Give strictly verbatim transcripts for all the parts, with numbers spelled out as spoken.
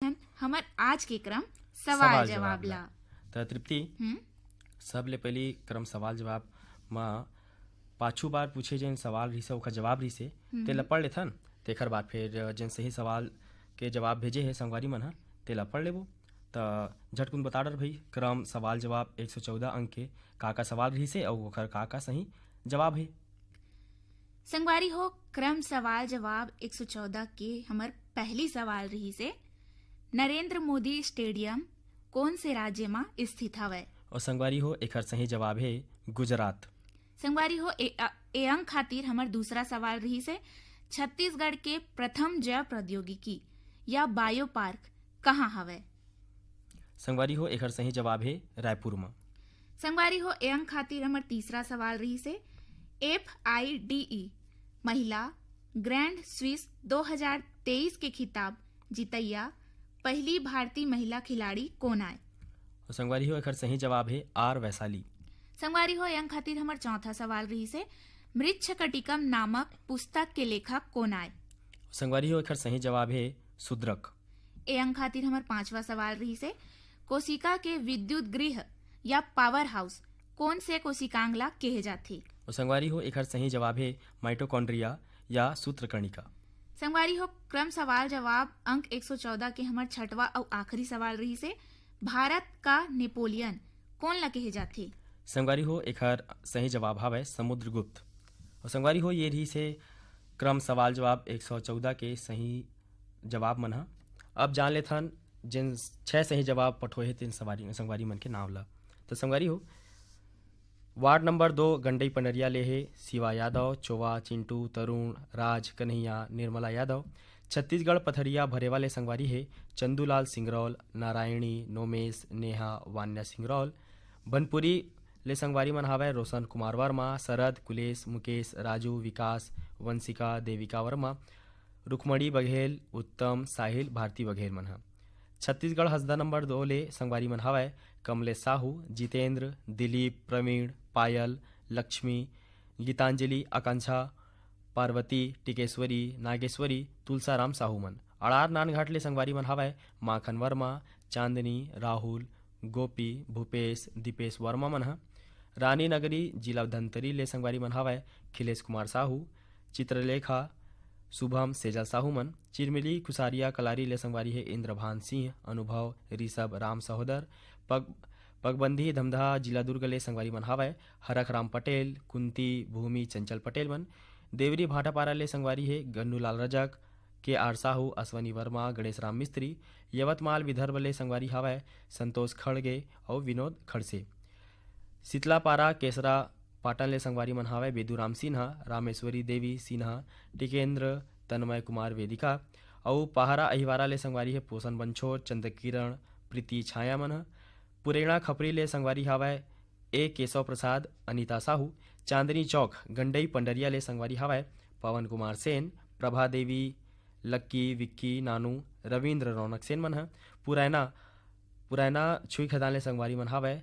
हन हमर आज के क्रम सवाल सवाल जवाब जवाब ला। ला। त तृप्ति, हम्म। सबले पहिली क्रम सवाल जवाब म पाछू बार पूछे जेन सवाल रहिसे, ओखर जवाब रहिसे, हम्म। तेला पढ़ लेथन। तेखर बाद फिर जेन सही सवाल के जवाब भेजे हे संगवारी मन ह, तेला पढ़ लेबो। त झटकुन बता डर भई, क्रम सवाल जवाब एक सौ चौदह अंक के का का सवाल रहिसे अउ ओखर का का सही जवाब हे। संगवारी हो, क्रम सवाल जवाब एक सौ चौदह के हमर पहली सवाल रहिसे, नरेंद्र मोदी स्टेडियम कोन से राज्य म स्थित हवय? अउ संगवारी हो, एखर सही जवाब हे गुजरात। संगवारी हो, ए, अ, ए अंक खातिर हमर दूसरा सवाल रहिसे, छत्तीसगढ़ के प्रथम जैव प्रौद्योगिकी या बायो पार्क कहाँ हवय? संगवारी हो, एखर सही जवाब हे रायपुर म। संगवारी हो, ए अंक खातिर हमर तीसरा सवाल रहिसे, एफ आई डी ई महिला ग्रैंड स्विस दो हज़ार तेईस के खिताब जीतैया पहली भारतीय महिला खिलाड़ी कोन आय? अउ संगवारी हो, एखर सही जवाब हे आर वैशाली। संगवारी हो, ए अंक खातिर हमर चौथा सवाल रहिसे, मृच्छकटिकम नामक पुस्तक के लेखक कोन आय? संगवारी हो, एखर सही जवाब हे शूद्रक। ए अंक खातिर हमर पांचवा सवाल रहिसे, कोशिका के विद्युत गृह या पावर हाउस कोन से कोशिकांग ला केहे जाथे? अउ संगवारी हो, एखर सही जवाब हे माइटोकॉन्ड्रिया या सूत्रकणिका। संगवारी हो, क्रम सवाल जवाब अंक एक सौ चौदह के हमर छठवा अउ आखिरी सवाल रहिसे, भारत का नेपोलियन कोन ला केहे जाथे? संगवारी हो, एखर सही जवाब हवय समुद्रगुप्त। अउ संगवारी हो, ये रहिसे क्रम सवाल जवाब एक सौ चौदह के सही जवाब मन ह। अब जान लेथन जेन छह सही जवाब पठोए हे तेन सवारी, संगवारी मन के नाम ला। त संगवारी हो, वार्ड नंबर दो गंडई पंडरिया ले हे शिवा यादव, चोवा, चिंटू, तरुण, राज, कन्हैया, निर्मला यादव। छत्तीसगढ़ पथरिया भरेवा ले संगवारी हे चंदूलाल सिंगरौल, नारायणी, नोमेश, नेहा, वान्या सिंगरौल। बनपुरी ले संगवारी मन हावय रोशन कुमार वर्मा, शरद, कुलेश, मुकेश, राजू, विकास, वंशिका, देविका वर्मा, रुक्मणी बघेल, उत्तम, साहिल, भारती बघेल मन ह। छत्तीसगढ़ हसदा नंबर दो ले संगवारी मन हावय कमलेश साहू, जितेंद्र, दिलीप, प्रवीण, पायल, लक्ष्मी, गीतांजलि, आकांक्षा, पार्वती, टिकेश्वरी, नागेश्वरी, तुलसाराम साहू मन। अड़ार नानघाट ले संगवारी मन हावय माखन वर्मा, चांदनी, राहुल, गोपी, भूपेश, दीपेश वर्मा मन ह। रानी नगरी, जिला धमतरी ले संगवारी मन हावय खिलेश कुमार साहू, चित्रलेखा, शुभम, सेजल साहू मन। चिरमिली, खुसारिया, कलारी ले संगवारी हे इंद्रभान सिंह, अनुभव, ऋषभ, राम सहोदर। पग-, पगबंधी, धमधा, जिला दुर्ग ले संगवारी मन हावय हरख राम पटेल, कुंती, भूमि, चंचल पटेल मन। देवरी भाटापारा ले संगवारी हे गन्नूलाल रजक, के आर साहू, अश्वनी वर्मा, गणेश राम मिस्त्री। यवतमाल, विदर्भ ले संगवारी हावय संतोष खड़गे अउ विनोद खड़से। शीतलापारा, केसरा, पाटन ले संगवारी मन हावय बेदूराम सिन्हा, रामेश्वरी देवी सिन्हा, टिकेंद्र, तन्मय कुमार वेदिका। अउ पहारा अहिवारा ले संगवारी हे पोषण बंछोर, चंद्रकिरण, प्रीति छाया मन ह। पुरेणा खपरी ले संगवारी हावय ए केशव प्रसाद, अनिता साहू। चांदनी चौक गंडई पंडरिया ले संगवारी हावय पवन कुमार सेन, प्रभा देवी, लक्की, विक्की, नानू, रविंद्र रौनक सेन मन ह। पुरैना, पुरैना छुई खदान ले संगवारी मन हावय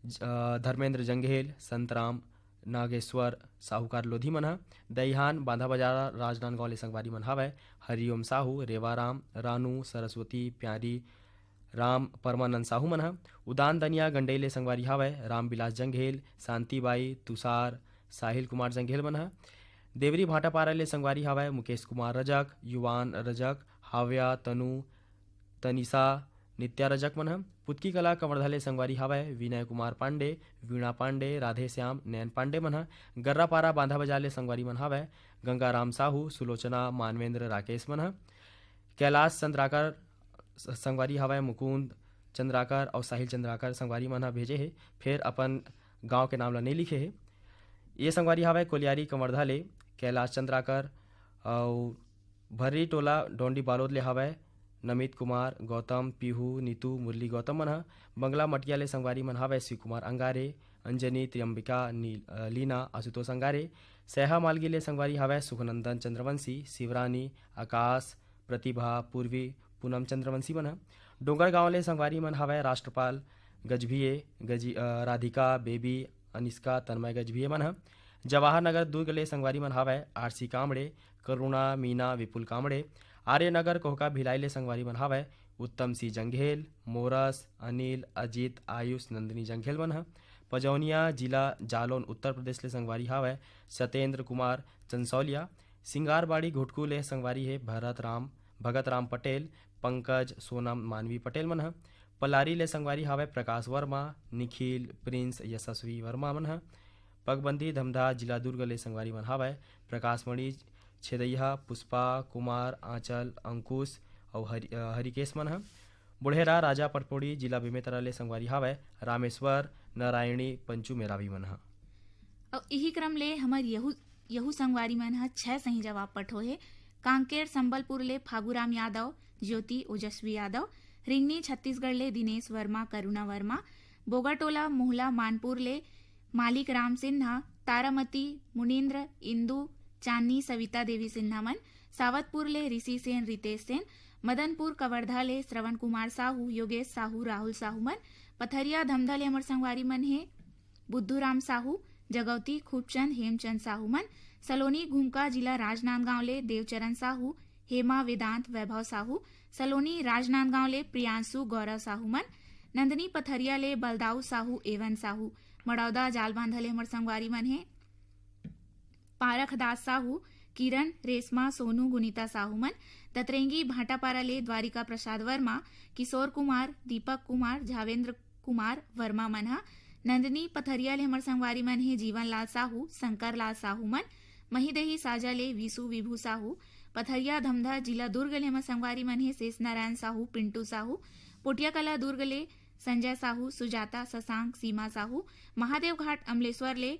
ज-, अ, धर्मेंद्र जंघेल, संतराम, नागेश्वर, साहूकार लोधी मन ह। दईहान, बांधा बाजार, राजनांदगांव ले संगवारी मन हावय हरिओम साहू, रेवाराम, रानू, सरस्वती, प्यारी, राम, परमानंद साहू मन ह। उदान दनिया गंडई ले संगवारी हावय रामविलास जंघेल, शांतिबाई, तुषार, साहिल कुमार जंघेल मन ह। देवरी भाटापारा ले संगवारी हावय मुकेश कुमार रजक, युवान रजक, हाव्या, तनु, तनिषा, नित्या रजक मन ह। पुतकी कला कवर्धा ले संगवारी हावय विनय कुमार पांडे, वीणा पांडे, राधे श्याम, नयन पांडे मन ह। गर्रापारा बांधा बाजार ले संगवारी मन हावय गंगाराम साहू, सुलोचना, मानवेंद्र, राकेश मन ह। कैलाश चंद्राकर स-, संगवारी हावय मुकुंद चंद्राकर अउ साहिल चंद्राकर संगवारी मन ह भेजे हे। फेर अपन गांव के नाम ल नइ लिखे हे। ये संगवारी हावय कोलियारी कवर्धा ले कैलाश चंद्राकर अउ भर्री टोला डोंडी बालोद ले हावय नमित कुमार, गौतम, पीहू, नीतू, मुरली गौतम मन ह। बंगला मटिया ले संगवारी मन हावय शिव कुमार अंगारे, अंजनी, त्रियंबिका, नी-, अ, लीना, आशुतोष अंगारे। सैहा मालगी ले संगवारी हावय सुखनंदन चंद्रवंशी, शिवरानी, आकाश, प्रतिभा, पूर्वी, पूनम चंद्रवंशी मन ह। डोंगरगांव ले संगवारी मन हावय राष्ट्रपाल गजभिये, गजी-, अ, राधिका, बेबी, अनिष्का, तन्मय गजभिये मन ह। जवाहर नगर दुर्ग ले संगवारी मन हावय आरसी कामड़े, करुणा, मीना, विपुल कामड़े। आर्य नगर कोहका भिलाई ले संगवारी मन हावय उत्तम सिंह जंघेल, मोरस, अनिल, अजीत, आयुष, नंदिनी जंघेल मन ह। पजौनिया जिला जालौन उत्तर प्रदेश ले संगवारी हावय सत्येंद्र कुमार चंसौलिया। सिंगारबाड़ी घुटकू ले संगवारी हे भरत राम, भगत राम पटेल, पंकज, सोनम, मानवी पटेल मन ह। पलारी ले संगवारी हावय प्रकाश वर्मा, निखिल, प्रिंस, यशस्वी वर्मा मन ह। पगबंदी धमधा जिला दुर्ग ले संगवारी मन हावय प्रकाश मणि, छेदैहा, पुष्पा, कुमार, आंचल, अंकुश अउ हरि-, अ, हरिकेश मन ह। बुढ़ेरा राजा पटपोड़ी जिला बेमेतरा ले संगवारी हावय रामेश्वर, नारायणी, पंचू मेरावी मन ह। अउ इही क्रम ले हमर यहू, यहू संगवारी मन ह छह सही जवाब पठो हे। कांकेर संबलपुर ले फागुराम यादव, ज्योति ओजस्वी यादव, रिंगनी छत्तीसगढ़ ले दिनेश वर्मा, करुणा वर्मा, बोगाटोला मोहला मानपुर ले मालिक राम सिन्हा, तारामती, मुनीन्द्र, इंदु, चांदनी, सविता देवी सिन्हा मन, सावतपुर ले ऋषि सेन, रितेश सेन, मदनपुर कवर्धा ले श्रवण कुमार साहू, योगेश साहू, राहुल साहू मन, पथरिया धमधा ले हमर संगवारी मन हे बुद्धू राम साहू, जगौती, खूबचंद, हेमचंद साहू मन, सलोनी घुमका जिला राजनांदगांव ले देवचरण साहू, हेमा, वेदांत, वैभव साहू, सलोनी राजनांदगांव ले प्रियांशु, गौरव साहू मन, नंदनी पथरिया ले बलदाऊ साहू, एवन साहू, मड़ौदा जालबांधा ले हमर संगवारी मन हे पारख दास साहू, किरण, रेशमा, सोनू, गुनीता साहू मन, दतरेंगी भाटापारा ले द्वारिका प्रसाद वर्मा, किशोर कुमार, दीपक कुमार, झावेंद्र कुमार वर्मा मन ह। नंदिनी पथरिया ले हमर संगवारी मन हे जीवन लाल साहू, शंकर लाल साहू मन। महीदही साजा ले विशु विभू साहू। पथरिया धमधा जिला दुर्ग ले हमर संगवारी मन हे शेष नारायण साहू, पिंटू साहू। पोटिया कला दुर्ग ले संजय साहू, सुजाता, शशांक, सीमा साहू। महादेव घाट अमलेश्वर ले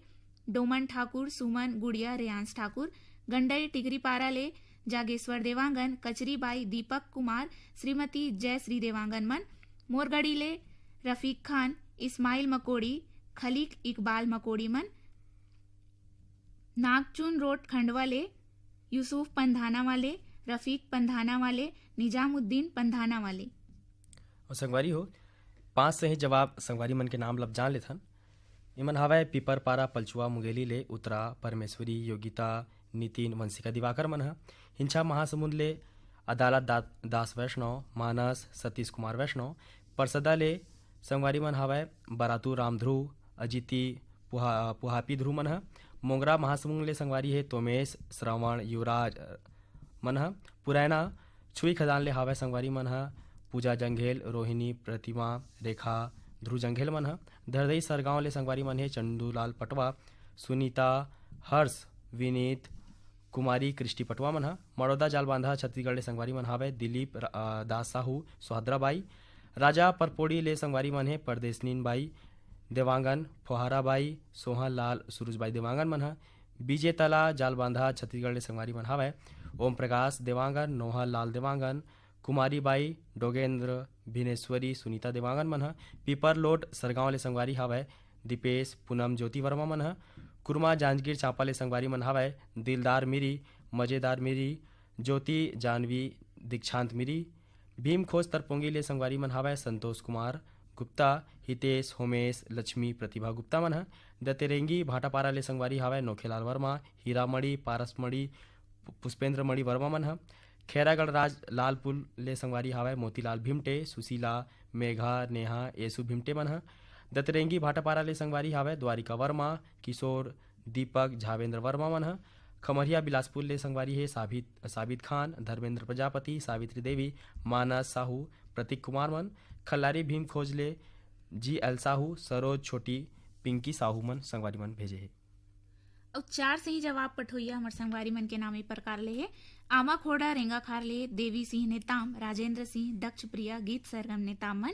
डोमन ठाकुर, सुमन, गुड़िया, रेयांश ठाकुर। गंडई टिकरीपारा ले जागेश्वर देवांगन, कचरीबाई, दीपक कुमार, श्रीमती जयश्री देवांगन मन। मोरगढ़ी ले रफीक खान, इस्माइल मकोड़ी, खलीक इकबाल मकोड़ी मन। नागचुन रोड खंडवा ले यूसुफ पंधाना वाले, रफीक पंधाना वाले, निजामुद्दीन पंधाना वाले। अउ संगवारी हो, पांच सही जवाब संगवारी मन के नाम लब जान लेथन। एमन हावय पीपरपारा पलचुआ मुंगेली ले उत्तरा परमेश्वरी, योगिता, नितिन, वंशिका दिवाकर मन ह। हिंसा महासमुंद ले अदालत दा-, दास वैष्णव, मानस, सतीश कुमार वैष्णव। परसदा ले संगवारी मन हावय बरातू राम ध्रुव, अजिती, पुहा-, पुहापी ध्रुव मन ह। मोंगरा महासमुंद ले संगवारी हे तोमेश, श्रवण, युवराज, अ, मन ह। पुरैना छुई खदान ले हावय संगवारी मन ह पूजा जंघेल, रोहिणी, प्रतिमा, रेखा, ध्रुव जंघेल मन ह। धरदई सरगांव ले संगवारी मन हे चंदूलाल पटवा, सुनीता, हर्ष, विनीत, कुमारी, क्रिस्टी पटवा मन ह। मड़ौदा जालबांधा छत्तीसगढ़ ले संगवारी मन हावय दिलीप र-, अ, दास साहू, सुहद्रा बाई। राजा परपोड़ी ले संगवारी मन हे परदेसनीन बाई देवांगन, फोहारा बाई, सोहन लाल, सुरुज बाई देवांगन मन ह। बीजे तला जालबांधा छत्तीसगढ़ ले संगवारी मन हावय ओम प्रकाश देवांगन, नोहन लाल देवांगन, कुमारी बाई, डोगेंद्र, भिनेश्वरी, सुनीता देवांगन मन ह। पीपरलोट सरगांव ले संगवारी हावय दीपेश, पूनम, ज्योति वर्मा मन ह। कुरमा जांजगीर चांपा ले संगवारी मन हावय दिलदार मिरी, मजेदार मिरी, ज्योति, जानवी, दीक्षांत मिरी। भीमखोज तरपोंगी ले संगवारी मन हावय संतोष कुमार गुप्ता, हितेश, होमेश, लक्ष्मी, प्रतिभा गुप्ता मन ह। दतेरेंगी भाटापारा ले संगवारी हावय नोखेलाल वर्मा, हीरामणि, पारसमणि, पु-, पुष्पेंद्र मणि वर्मा मन ह। खैरागढ़ राज लालपुर ले संगवारी हावय मोतीलाल भिमटे, सुशीला, मेघा, नेहा, येसु भिमटे मन ह। दतरेंगी भाटापारा ले संगवारी हावय द्वारिका वर्मा, किशोर, दीपक, झावेंद्र वर्मा मन ह। खमरिया बिलासपुर ले संगवारी हे साबित, साबित खान, धर्मेंद्र प्रजापति, सावित्री देवी, मानस साहू, प्रतीक कुमार मन। खल्लारी भीम खोज ले जी एल साहू, सरोज, छोटी, पिंकी साहू मन संगवारी मन भेजे हे। अउ चार सही जवाब पठोइया हमर संगवारी मन के नाम ए प्रकार ले हे। आमा खोड़ा रेंगाखार ले देवी सिंह नेताम, राजेंद्र सिंह, दक्ष प्रिया, गीत सरगम नेताम मन।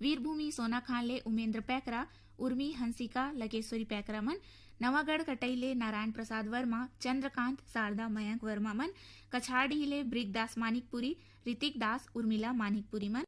वीरभूमि सोनाखान ले उमेंद्र पैकरा, उर्मी, हंसिका, लकेश्वरी पैकरा मन। नवागढ़ कटई ले नारायण प्रसाद वर्मा, चंद्रकांत, शारदा, मयंक वर्मा मन। कछारडीह ले ब्रिगदास मानिकपुरी, ऋतिक दास, उर्मिला मानिकपुरी मन।